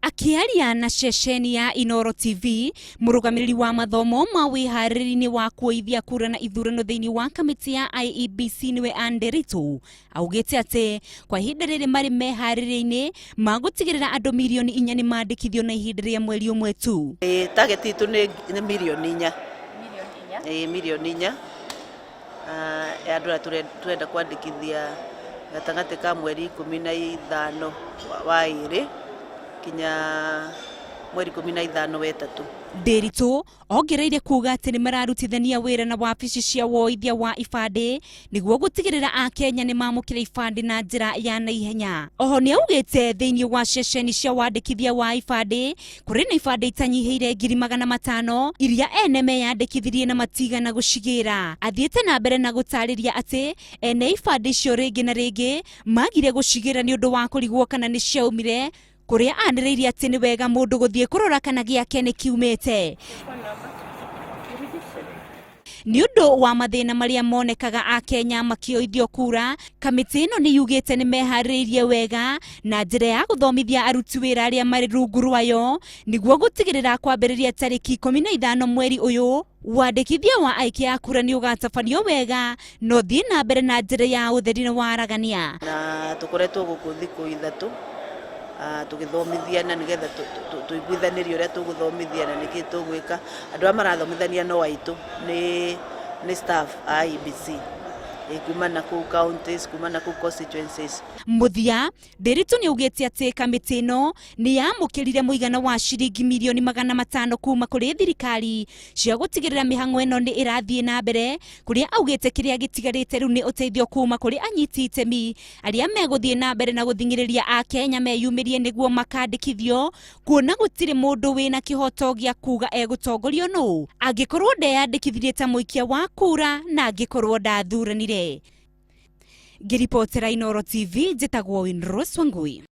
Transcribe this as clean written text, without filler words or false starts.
Akĩaria na ceceni ya Inooro TV, mũrũgamĩrĩri wa mathomo ma wĩharĩrĩria-inĩ wa kuoithia kura na ithurano thĩinĩ wa kamĩtĩ ya IEBC nĩwe Ann Nderitu augĩte atĩ kwa ihinda rĩrĩ marĩ meharĩria-inĩ ma gũtigĩrĩra andũ mirioni 4 nĩ mandĩkithio na ihinda rĩa mweri ũmwe tu. Target itũ nĩ mirioni 4. Ĩĩ, mirioni 4 ya andũ arĩa tũrenda kwandĩkithia gatagatĩ ka mweri 15 wa ĩrĩ kinya mweri 15 wa ĩtatũ. Nderitu ongereire kuga atĩ nĩ mararutithania wĩra na wabici cia woithia wa ibandĩ nĩguo gũtigĩrĩra Akenya nĩ mamũkĩra ibandĩ na njĩra ya naihenya. Oho nĩ augĩte thĩinĩ wa ceceni cia wandĩkithia wa ibandĩ kũrĩ na ibandĩ itanyihĩire 500,000 iria ene meyandĩkithirie na matigana gũcigĩra. Athiĩte na mbere na gũtarĩria atĩ ene ibandĩ icio rĩngĩ na rĩngĩ magire gũcigĩra nĩ ũndũ wa kũrigwo kana nĩ ciaumire, kũrĩa anĩrĩire atĩ nĩ wega mũndũ gũthiĩ kũrora kana gĩake nĩ kiumĩte. Nĩ ũndũ wa mathĩna marĩa monekaga Akenya makĩoithio kura, kamĩtĩ ĩno nĩ yugĩte nĩ meharĩrĩirie wega na njĩra ya gũthomithia aruti wĩra arĩa marĩ rungu rwayo nĩguo gũtigĩrĩra kwambĩrĩria tarĩki 15 mweri ũyũ wandĩkithia wa aikia a kura nĩ ũgatabanio wega na ũthiĩ na mbere na njĩra ya ũtheri na waragania. Na tũkoretwo gũkũ thikũ 3 tũgĩthomithia na nĩgetha tũiguithanĩrie ũrĩa tũgũthomithia na nĩkĩ tũgwĩka. Andũ arĩa marathomithania no aitũ nĩ staff a IEBC kuma na kũu counties, kuma na kũu constituencies. Mũthia, Nderitu nĩ augĩte atĩ kamĩtĩ ĩno nĩ yamũkĩrire mũigana wa ciringi mirioni 500 kuma kũrĩ thirikari cia gũtigĩrĩra mĩhang'o ĩno nĩ ĩrathiĩ na mbere, kũrĩa augĩte kĩrĩa gĩtigarĩte rĩu nĩ ũteithio kuma kũrĩ anyiti itemi arĩa megũthiĩ na mbere na gũthing'ĩrĩria Akenya meyumĩrie nĩguo makandĩkithio, kuona gũtirĩ mũndũ wĩna kĩhoto gĩa kuga egũtongorio nũ angĩkorwo ndeyandĩkithirie ta mũikia wa kura na angĩkorwo ndathuranire. Ngĩribotera Inooro TV, njĩtagwo Winrose Wangui.